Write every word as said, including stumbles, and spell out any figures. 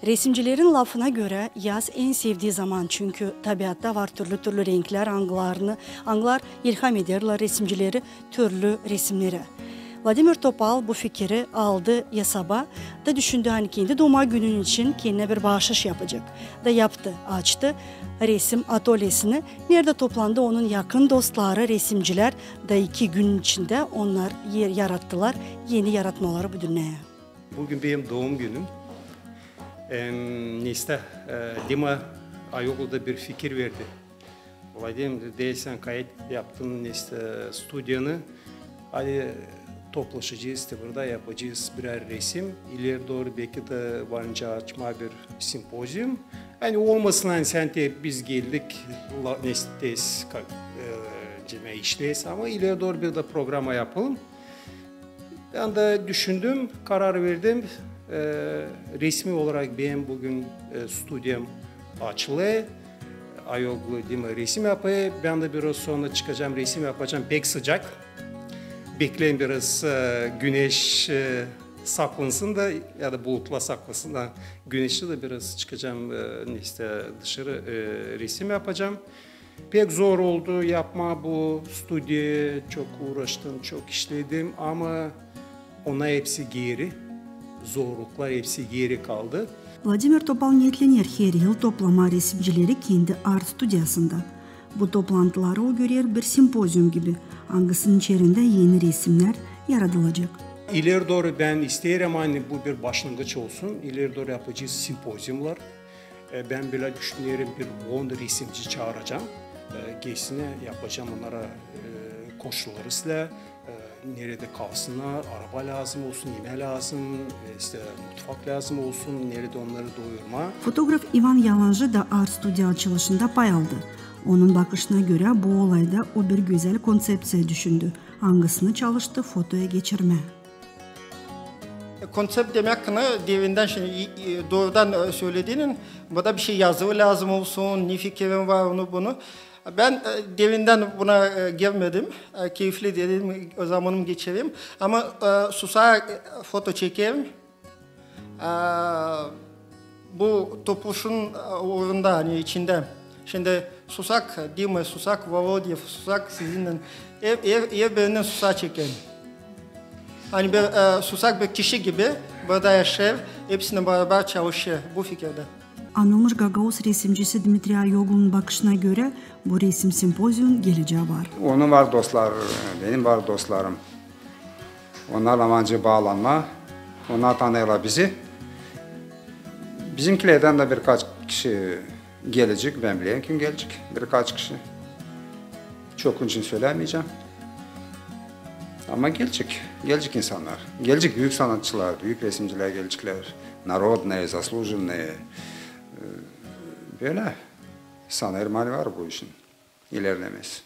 Resimcilerin lafına görä, yaz en sevdii zaman, çünkü tabiatta var türlü-türlü renklär, angılarını, angılar ilham ederlär resimcileri türlü resimnerä. Vladimir Topal bu fikiri aldı esaba da düşündü, ani kendi duuma günün için kendinä bir baaşış yapacek. Da yaptı, açtı resim atölyesini, neredä toplandı onun yakın dostları, resimcilär, da iki gün içindä onnar er yarattılar, eni yaratmaları bu dünneyä. Büün benim duum günüm. Em, neysä, e, Dima Ayoglu da bir fikir verdi. Vladimir, dedi, sän kayıt yaptın, neysä, studiyanı. Hadi toplaşacez te burada, yapacez birär resim. İleri dooru beki dä var nicä açmaa bir simpozium. Ani olmasın, ani sän te biz geldik, la-, neysä, te s-, ka-, e, cemä işleeriz, ama ileri dooru bir dä programa yapalım. Bän dä düşündüm, karar verdim. E, resmi olarak benim büün, e, studiyam açılêr. Ayoglu Dima resim yapêr. Bän dä biraz sora çıkacam, resim yapacam. Pek sıcak. Bekleerim biraz, e, güneş, e, saklansın da, ya da bulutlar saklansın da, güneşli dä biraz çıkacam, e, neysä, dışarı, e, resim yapacam. Pek zor oldu yapmaa bu studiyayı, çok uuraştım, çok işledim, ama onnar hepsi geeri, zorluklar hepsi geeri kaldı. Vladimir Topal neetlener her yıl toplamaa resimcileri kendi art studiyasında. Bu toplantıları o görer bir simpozium gibi, angısının içerindä eni resimnär yaradılacek. İleri dooru bän isteerim, ani bu bir başlangıç olsun, ileri dooru yapacez simpoziumlar. E, bän bölä düşünerim, bir on resimci çaaracam. E, gelsin, yapacam onnara, e, koşulları islää, e, neredä kalsınnar, araba lääzım olsun, imää lääzım, e, işte, mutfak lääzım olsun, neredä onnarı doyurmaa. Fotograf İvan Yalancı da art studiya açılışında pay aldı. Onun bakışına görä, bu olayda o bir gözäl konţepţiya düşündü, angısını çalıştı fotoya geçirmää. E, konţept demäk, ani derindän şindi, e, e, doorudan, e, sölediniz, burada bir şey yazılı lääzım olsun, ne fikirim var, onu, bunu. Bän, e, derindän buna, e, girmedim. E, keyfli dedim, o zamanımı geçirerim. Ama, e, susarak, e, foto çekerim. E, bu topluşun, e, uurunda, ani içindä. Şindi susak Dima, susak Volodya, susak sizinnän. Hep, hep, hep birinnän susak çekerim. Ani bir, e, susak bir kişi gibi burada yaşêêr, hepsini barabar çalışêr bu fikirdä. Anılmış gagauz resimcisi Dmitriy Ayoglunun bakışına görä, bu resim simpoziumun gelecää var. Onun var dostlar, benim var dostlarım. Onnarlan var nicä baalanma, onnar tanıyêrlar bizi. Bizimkilerdän dä birkaç kişi gelecek, bän bilerim kim gelecek, birkaç kişi. Çokunun sölämeyecäm. Ama gelecek, gelecek insannar. Gelecek büük sanatçılar, büük resimcilär geleceklär. Narodnıı, zaslujennıı. E, bölä. Sanêrım, ani var bu işin ilerlemesi.